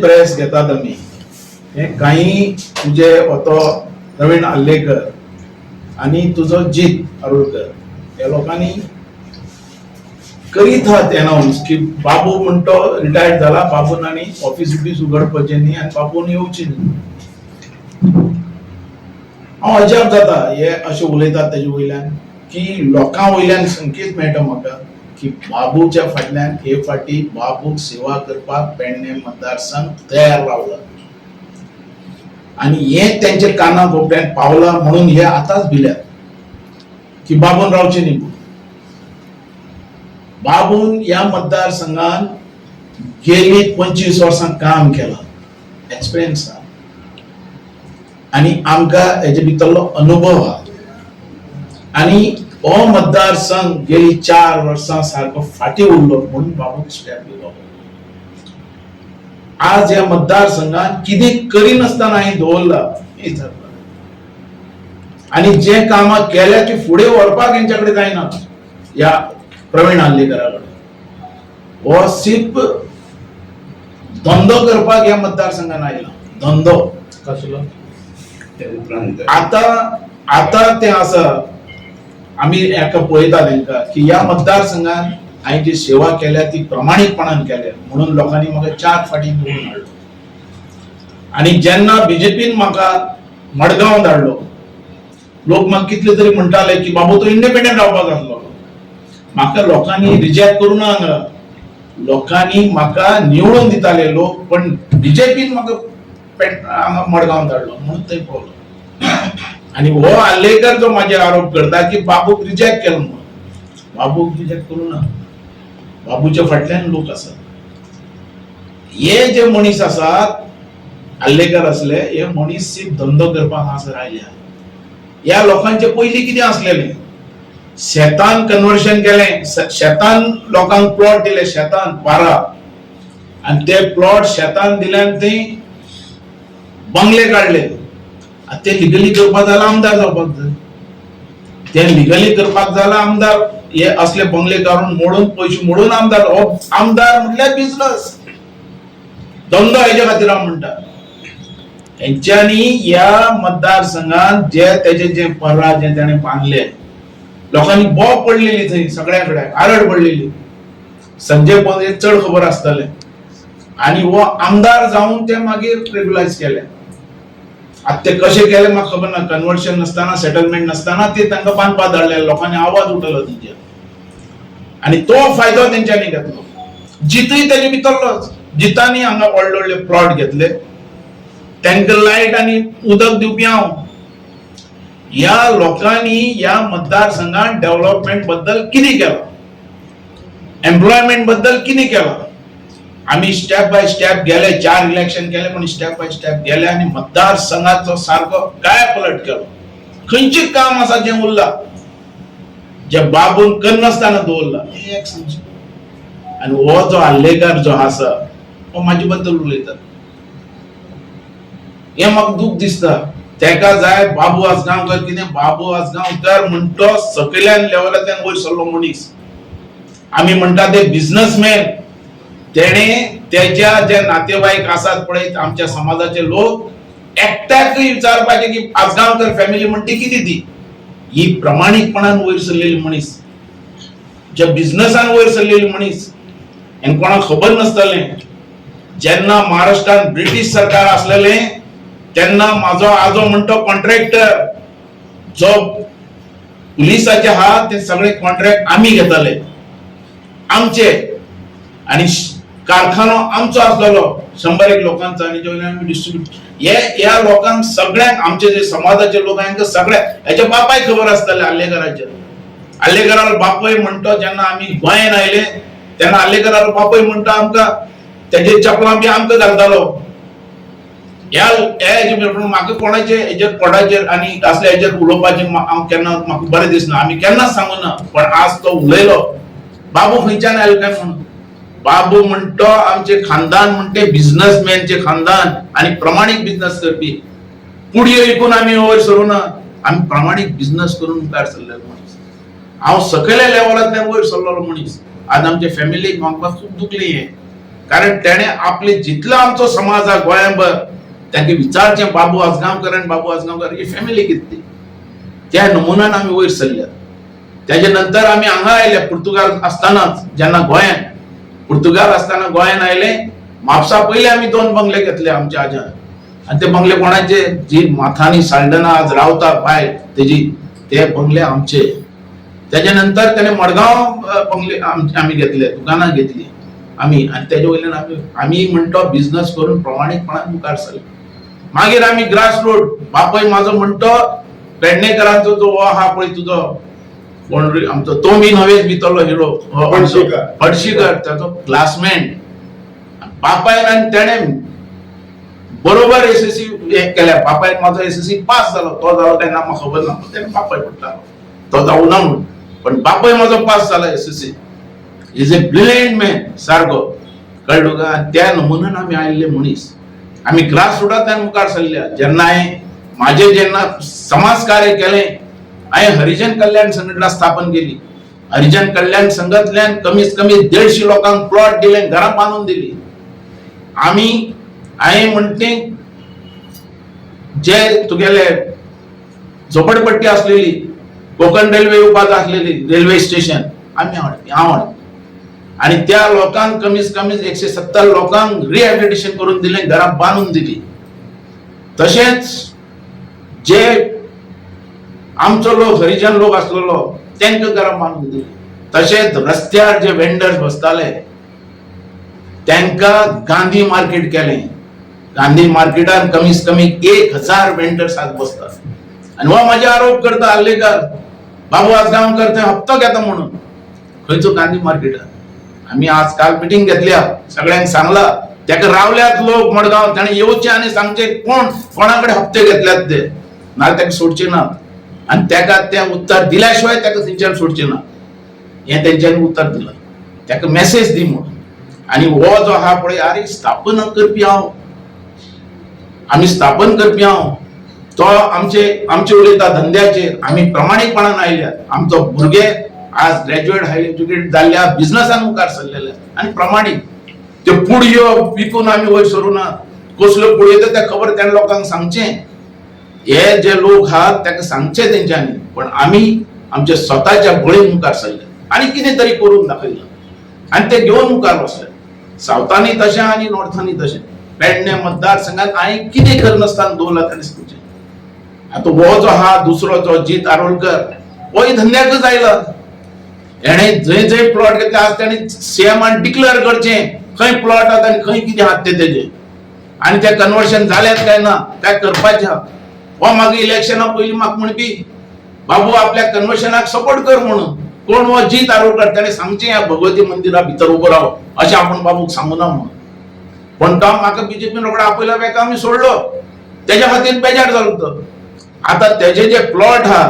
Press घेतात आमी हे काही तुजे होतो प्रवीण आर्लेकर आनी तुजो जीत आरोलकर ह्या लोकांनी करीत आहात अनावन्स की बाबू म्हण तो रिटायर्ड जाला, बाबून आनी ऑफिस बिफीस उगडपाचें न्ही आनी बाबून येवची न्ही. हांव अजाप जाता हे अशें उलयतात तेजे वयल्यान की लोकां वयल्यान संकेत मेळटा म्हाका की बाबूच्या फाटल्यान हे फाटी बाबूक सेवा करपाक पेडणे मतदारसंघ तयार रावला आनी हे तेंच्या काना कोपऱ्यान पावला म्हणून हे आतांच भिल्यात की बाबून रावचे न्ही म्हणून. बाबून ह्या मतदारसंघान गेली 25 वर्सां काम केलां, एक्सपिरियन्स आहा आनी आमकां हेजे भितरलो अनुभव आहा आनी हो मतदारसंघ गेली 4 वर्सां सारको फाटीं उरलो म्हणून बाबूक स्टेप घेवपाक. आज ह्या मतदारसंघान कितें करिनासतना हांवें दवरला हें जाता आनी जे कामां केल्या ती फुडें व्हरपाक हेंच्या कडेन जायना. ह्या प्रवीण आर्लेकरा कडेन हो सिर्फ धंदो करपाक ह्या मतदारसंघान आयला, धंदो कसलो ते उपरांत आता आता ते आसा आमी हेका पळयता तेंकां की ह्या मतदारसंघान हांवें जी सेवा केल्या ती प्रामाणीकपणान केल्या म्हणून लोकांनी म्हाका 4 फाटीं निवडून हाडलो. आनी जेन्ना बीजेपीन म्हाका मडगांव धाडलो, लोक म्हाका कितले तरी म्हणटाले की बाबू तूं इंडिपेंडंट रावपाक आसलो. म्हाका लोकांनी रिजेक्ट करूं ना, हांगा लोकांनी म्हाका निवडून दिताले लोक, पण बीजेपीन म्हाका हांगा मडगांव धाडलो म्हणून थंय पावलो. आनी हो आर्लेकर जो म्हाजेर आरोप करता की बाबूक रिजेक्ट केलो म्हणून, बाबूक रिजेक्ट करूं ना, बाबूच्या फाटल्यान लोक आसात. हे जे मनीस आसात आर्लेकर आसले, हे मनीस सिर्फ धंदो करपाक हांगासर आयल्या. ह्या लोकांचे पयलीं कितें आसलेलें, शेतान कन्वर्शन केलें, शेतान लोकांक प्लॉट दिले, शेतान पारा, आनी ते प्लॉट शेतान दिल्यान ते बंगले काडले. आतां ते लिगली करपाक जाल्यार आमदार जावपाक जाय, ते लिगली करपाक जाल्यार आमदार हे असले बंगले काडून मोडून पयशे मोडून आमदार, हो आमदार म्हटल्यार बिजनस धंदो. हेच्या खातीर हांव म्हणटा हेंच्यांनी ह्या मतदारसंघात जे तेजे जे पर्रा जे ताणें बांदले, लोकांनी बोब पडलेली थंय सगळ्या कडेन आरड पडलेली. संजय पोंदे चड खबर आसतलें आनी हो आमदार जावन ते मागीर रेगुलायज केले. आतां ते कशें केले म्हाका खबर ना, कन्वर्शन नासतना सेटलमेंट नासतना ते तांकां बांदपाक धाडले, लोकांनी आवाज उठयलो तेंचेर आनी तो फायदो तेंच्यांनी घेतलो. जितूय तेजे भितरलोच, जितांनी हांगा व्हडले व्हडले प्लॉट घेतले, तांकां लायट आनी उदक दिवपी हांव. ह्या लोकांनी ह्या मतदारसंघात डेव्हलपमेंट बद्दल कितें केलां, एम्प्लॉयमेंट बद्दल कितें केलां, आमी स्टेप बाय स्टेप गेले, 4 इलेक्शन केले पण स्टेप बाय स्टेप गेले आनी मतदारसंघाचो सारको कायापलट केलो. खंयचें काम आसा जें उरलां जे बाबून करनासतना दवरलां हें एक सांगचें. आनी हो जो आर्लेकर जो आसा हो म्हाजे बद्दल उलयता, हें म्हाका दूख दिसता. तेका जाय बाबू आजगांवकर, कितें बाबू आजगांवकर म्हणटो सकयल्यान लेवलांतल्यान वयर सरलो मनीस. आमी म्हणटा ते बिझनसमॅन, तेणे तेज्या जे नातेवाईक आसात पळय आमच्या समाजाचे लोक, एकट्याकय विचारपाचें की आजगांवकर फॅमिली म्हणटी कितें ती, ही प्रामाणीकपणान वयर सरलेली मनीस, ज्या बिझनसान वयर सरलेली मनीस. हें कोणाक खबर नासतलें, जेन्ना महाराष्ट्रान ब्रिटीश सरकार आसलेलें तेन्ना म्हाजो आजो म्हणटो कॉन्ट्रॅक्टर जो पुलिसाचे आहा ते सगळे कॉन्ट्रॅक्ट आमी घेताले आमचे, आनी कारखानो आमचो आसलेलो 100 लोकांचो, आनी जे आमी डिस्ट्रिब्यूट हे ह्या लोकांक सगळ्यांक आमचे जे समाजाचे लोक हांकां सगळ्यांक हेच्या बापायक खबर आसतालें आर्लेकराचेर. आर्लेकरालो बापूय म्हणटो जेन्ना आमी गोंयान आयले तेन्ना आर्लेकरालो बापूय म्हणटा आमकां तेजे चपलां बी आमकां घालतालो. ह्या हेजे म्हाका कोणाचे हेजेर कोणाचेर आनी असल्या हेजेर उलोवपाचें हांव केन्ना म्हाका बरें दिसना, आमी केन्नाच सांगूना. पण आज तो उलयलो बाबू खंयच्यान आयलो काय म्हणून, बाबू म्हणटो आमचे खानदान म्हणटे बिझनसमॅनचे खानदान आनी प्रमाणीक बिझनस करपी. पुडयो विकून आमी वयर सरूना, आमी प्रामाणीक बिझनस करून मुखार सरलेलो मनीस. हांव सकयल्या लेवलांतल्यान वयर सरलेलो मनीस. आज आमचे फॅमिलीक म्हाका खूब दुखली हें. कारण तेणे आपले जितलो आमचो समाज आहा गोंयांभर तांकां विचारचें बाबू आजगांवकर आनी बाबू आजगांवकर ही फॅमिली कितली, त्या नमुन्यान आमी वयर सरल्यात. तेजे नंतर आमी हांगा आयले पुर्तुगाल आसतनाच, जेन्ना गोंयान पुर्तुगाल आसतना गोंयान आयले, म्हापसा पयले आमी 2 बंगले घेतले आमच्या आज्यान. आनी ते बंगले कोणाचे, जी माथानी साल्डना आज रावता बायल तेजी, ते बंगले आमचे. तेजे नंतर तेणे मडगांव बंगले आमी घेतले, दुकानां घेतली आमी. आनी तेजे वयल्यान आमी आमी म्हणटा बिजनस करून प्रमाणीकपणान मुखार सरले. मागीर आमी ग्रास रूट, बापय म्हाजो म्हणटो पेडणेकरांचो जो हो आहा पळय तुजो कोण रे आमचो तोमी नवेच भितरलो हिरो पणशीकर, पणशीकर, ताचो क्लासमेट बापायन आनी तेणें बरोबर एसएससी केल्या. बापायन म्हाजो एसएससी पास जालो, तो जालो काय ना म्हाका खबर ना, तेणें बापाय म्हणटालो तो जावं ना म्हणून, पण बापाय म्हाजो पास जाला SSC. Is a brilliant man सारको, कळ्ळें तुका. आनी त्या नमुन्यान आमी आयिल्ले मनीस, आमी ग्रास रुटांतल्यान मुखार सरल्या. जेन्ना हांवें म्हाजें जेन्ना समाज कार्य केलें, हांवें हरिजन कल्याण संघटना स्थापन केली. हरिजन कल्याण संघातल्यान कमीत कमी 150 लोकांक प्लॉट दिले, घरां बांदून दिली आमी. हांवें म्हणटे जे तुगेले झोपडपट्टी आसलेली, कोकण रेल्वे येवपाक आसलेली रेल्वे स्टेशन आमी हाडपी, हांव हाडपी. आनी त्या लोकांक कमीत कमी 170 लोकांक रिहॅबिलिटेशन करून दिलें, घरां बांदून दिली. तशेंच जे आमचो लोक हरिजन लोक आसलेलो तांकां घरां बांदून दिली. तशेंच रस्त्यार जे वेंडर्स बसताले तांकां गांधी मार्केट केलें. गांधी मार्केटान कमीत कमी 1000 वेंडर्स आज बसतात. आनी हो म्हाजे आरोप करता आर्लेकर, बाबू आजगांवकर थंय हप्तो घेता म्हणून. खंयचो गांधी मार्केटान? आमी आज काल मिटींग घेतल्या, सगळ्यांक सांगला, तेका रावल्यात लोक मडगांव, ताणें येवचें आनी सांगचें कोण कोणा कडेन हप्ते घेतल्यात ते, नाजाल्यार ताका सोडचे ना. आनी तेका तें उत्तर दिल्या शिवाय तेका थंयच्यान सोडचे ना, हें तेंच्यांनी उत्तर दिलां. तेका मॅसेज दी म्हणून. आनी हो जो आहा पळय, आरे स्थापन करपी हांव, आमी स्थापन करपी हांव, तो आमचे आमचे उलयता धंद्याचेर. आमी प्रमाणीकपणान आयल्यात. आमचो भुरगे आज ग्रॅज्युएट हायर एज्युकेट जाल्ल्या बिजनसान मुखार सरलेले आनी प्रमाणीक. त्यो पुडयो विकून आमी वयर सरूं ना, कसल्यो पुडयो ते खबर त्या लोकांक सांगचें, हे जे लोक आहात ताका सांगचें तेंच्यांनी. पण आमी आमच्या स्वताच्या बळीन मुखार सरले आनी कितें तरी करून दाखयलां आनी ते घेवन मुखार वचले. सावथांनी तशें आनी नॉर्थांनी तशें. पेडणे मतदारसंघात हांवें कितें करनासतना दवरलां ताणें सांगचें. आतां हो जो आहा दुसरो जो जीत आरोलकर, होय धंद्याकच आयला. हेणें जंय जंय प्लॉट घेतले आज ताणें सीएमान डिक्लेअर करचें खंय प्लॉट आहात आनी खंय कितें आहात ते तेजे, आनी ते कन्वर्शन जाल्यात काय ना, काय करपाचें आहा. हो मागीर इलेक्शना पयलीं म्हाका म्हणपी बाबू आपल्या कन्वर्शनाक सपोर्ट कर म्हणून. कोण हो जीत आरोलकर, ताणें सांगचें ह्या भगवती मंदिरा भितर उबो राव अशें आपूण बाबूक सांगूना म्हणून. पण तो म्हाका बीजेपीन रोखडो आपयलो, बेका आमी सोडलो, तेज्या खातीर बेजार जालो तो. आतां तेजे जे प्लॉट आहा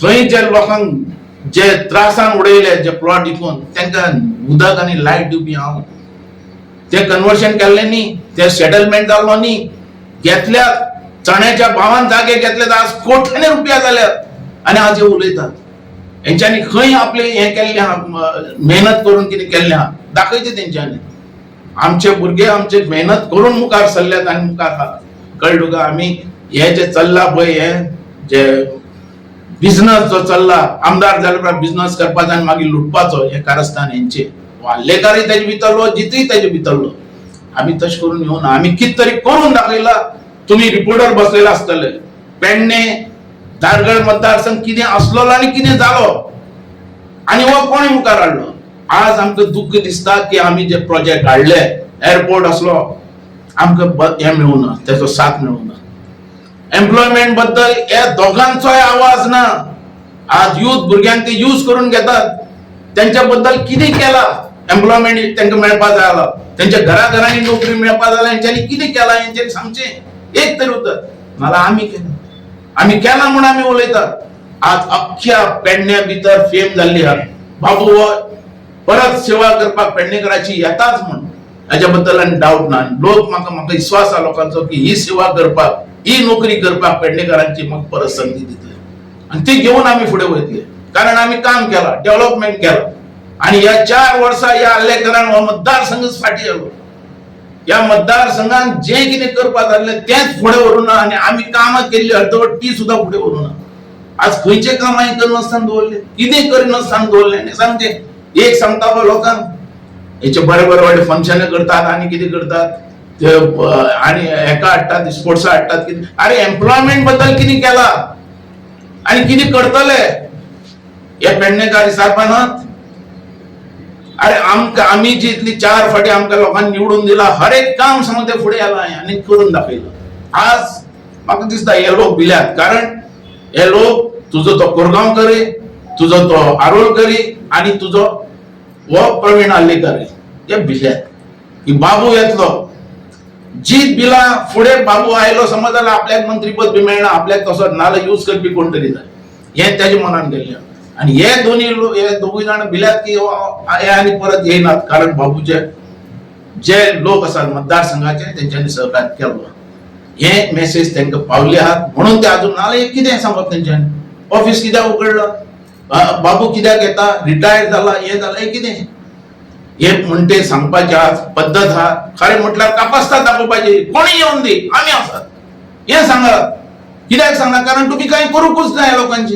थंय जे लोकांक जे त्रासान उडयले, जे प्लॉट विकून तांकां उदक आनी लायट दिवपी हांव. ते कन्वर्शन केल्लें न्ही, ते सेटलमेंट जाल्लो न्ही, घेतल्या चण्याच्या भावान जागे घेतले तर आज कोट्यांनी रुपया जाल्यात आनी आज हे उलयतात. हेंच्यांनी खंय आपलें हें केल्लें आहा, मेहनत करून कितें केल्लें आहा दाखयचें तेंच्यांनी. आमचे भुरगे आमचे मेहनत करून मुखार सरल्यात आनी मुखार आहात, कळ्ळें तुका. आमी हे जे चल्ला पळय, हे जे बिजनस जो चल्ला, आमदार जाल्या उपरांत बिजनस करपाचो आनी मागीर लुटपाचो, हें कारस्थान हेंचें. आर्लेकारय तेजे भितरलो, जितूय तेजे भितरलो. आमी तशें करून येवना, आमी कितें तरी करून दाखयला. तुमी रिपोर्टर बसलेले आसतले, पेडणे धारगळ मतदारसंघ कितें आसलेलो आनी कितें जालो आनी हो कोणे मुखार हाडलो. आज आमकां दुख्ख दिसता की आमी जे प्रोजेक्ट हाडले, एअरपोर्ट आसलो, आमकां हें मेळूना, तेजो साथ मेळूना. एम्प्लॉयमेंट बद्दल ह्या दोगांचोय आवाज ना. आज यूथ भुरग्यांक ते यूज करून घेतात, तेंच्या बद्दल कितें केलां? एम्प्लॉयमेंट तांकां मेळपा जाय जालो, तेंच्या घरा घरांनी नोकरी मेळपा जाय, हेंच्यांनी कितें केलां हेंच्यांनी सांगचें एक तरी उतर. नाजाल्यार आमी केलां, आमी केलां म्हूण आमी उलयतात. आज अख्ख्या पेडण्या भितर फेम जाल्ली आहा, बाबू हो परत सेवा करपाक पेडणेकराची येताच म्हूण, हाज्या बद्दल आनी डावट ना. लोक म्हाका म्हाका विश्वास आहा लोकांचो की ही सेवा करपाक, ही नोकरी करपाक पेडणेकरांची म्हाका परत संदी दितले आनी ती घेवन आमी फुडें वयतले, कारण आमी काम केलां, डेव्हलपमेंट केलां. आनी ह्या 4 वर्सां ह्या आर्लेकरान हो मतदारसंघच फाटीं जालो. ह्या मतदारसंघान जें कितें करपाक जाल्लें तेंच फुडें व्हरूना आनी आमी कामां केल्ली अर्दवट ती सुद्दां फुडें व्हरूना. आज खंयचे काम हांवें करनासतना दवरलें, कितें करिनासतना दवरलें. आनी सांगचें एक सांगता पळय लोकांक, हेचे बरे बरे व्हडले फंक्शनां करतात आनी कितें करतात ते आनी हेका हाडटात, स्पोर्ट्सा हाडटात कितें. अरे एम्प्लॉयमेंट बद्दल कितें केलां आनी कितें करतले हे पेडणेकार विचारपानात. अरे आमकां आमी जी इतली 4 फाटी आमकां लोकांनी निवडून दिला, हर एक काम सांगून ते फुडें आयलां आनी करून दाखयलां. आज म्हाका दिसता हे लोक भिल्यात, कारण हे लोक तुजो तो कोरगांवकर, तुजो तो आरोलकरी आनी तुजो हो प्रवीण आर्लेकर हे भिल्यात की बाबू येतलो. जीत बिला फुडें बाबू आयलो समज जाल्यार आपल्याक मंत्रीपद बी मेळना, आपल्याक तसो नाजाल्यार यूज करपी कोण तरी जाय, हें तेज्या मनान गेल्लें. आनी हे दोनी लोक हे दोगूय जाण भिल्यात की हे आनी परत येयनात, कारण बाबूचे जे लोक आसात मतदारसंघाचे तेंच्यांनी सहकार्य केलो. हे मेसेज तांकां पावले आहात म्हणून ते अजून नाजाल्यार कितें सांगप तेंच्यांनी. ऑफिस कित्याक उगडलां, बाबू कित्याक येता, रिटायर जाला, हें जाला, हें कितें हे म्हणटे सांगपाची आज पद्दत आहा. खरें म्हटल्यार कापास्ता दाखोवपाची, कोणी येवन दी आमी आसात हें सांगात. कित्याक सांगना, कारण तुमी कांय करूंकूच ना ह्या लोकांचे.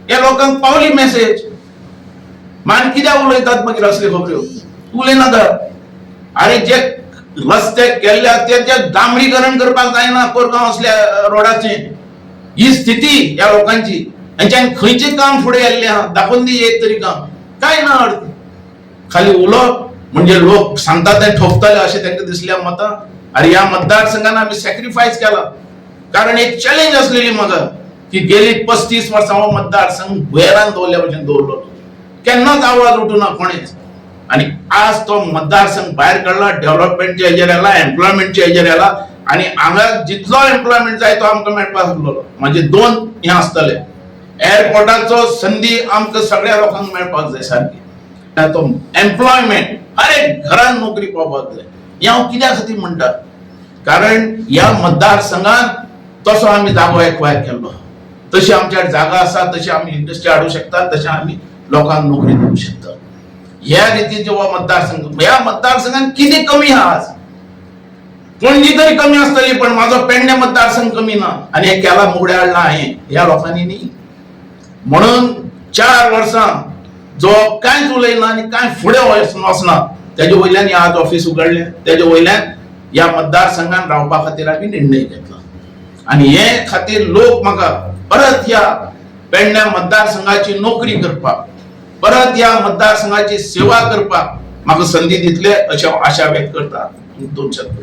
ह्या लोकांक पावली मेसेज मान कित्याक उलयतात मागीर असल्यो खबऱ्यो उलयनाकात. अरे जे रस्ते केल्ले आसा ते डांबरीकरण करपाक जायना कोरगांव असल्या रोडाचें. ही स्थिती ह्या लोकांची. हेंच्यान खंयचें काम फुडें आयिल्लें आहा दाखोवन दी एक तरी काम, कांय ना अर्थ. खाली उलोवप म्हणजे लोक सांगता ते ठोकतले अशें तांकां दिसल्या मतां. अरे ह्या मतदारसंघान आमी सॅक्रिफायस केला, कारण एक चॅलेंज आसलेली म्हाका की गेली 35 वर्सां हो मतदारसंघ भुंयेरान दवरल्या भशेन दवरलो, केन्नाच आवाज उठूना कोणेच. आनी आज तो मतदारसंघ भायर काडला, डेव्हलपमेंटच्या हेजेर आयला, एम्प्लॉयमेंटच्या हेजेर आयला आनी हांगा जितलो एम्प्लॉयमेंट जाय तो आमकां मेळपाक आसलेलो. म्हणजे 2 हें आसतले, एअरपोर्टाचो संदी आमकां सगळ्या लोकांक मेळपाक जाय सारकी, तो एम्प्लॉयमेंट हर एक घरान नोकरी पावपाक जाय. हें हांव कित्या खातीर म्हणटा, कारण ह्या मतदारसंघात तसो आमी जागो एक्वायर केल्लो, तशी आमच्या जागा आसा, तशी आमी इंडस्ट्री हाडूं शकतात, तशें आमी लोकांक नोकरी दिवंक शकतात. ह्या रितीचे हो मतदारसंघ. ह्या मतदारसंघात कितें कमी आहा आज, पणजी तरी कमी आसतली पण म्हाजो पेडणे मतदारसंघ कमी ना. आनी हें केला मुगडे हाडला हांवें ह्या लोकांनी न्ही. म्हणून 4 वर्सां जो कांयच उलयना आनी कांय फुडें वचना तेजे वयल्यान हें आज ऑफिस उगडलें, तेजे वयल्यान ह्या मतदारसंघान रावपा खातीर आमी निर्णय घेतला. आनी हे खातीर लोक म्हाका परत ह्या पेडण्या मतदारसंघाची नोकरी करपाक, परत ह्या मतदारसंघाची सेवा करपाक म्हाका संदी दितले अशें हांव आशा व्यक्त करता. 2 शब्द.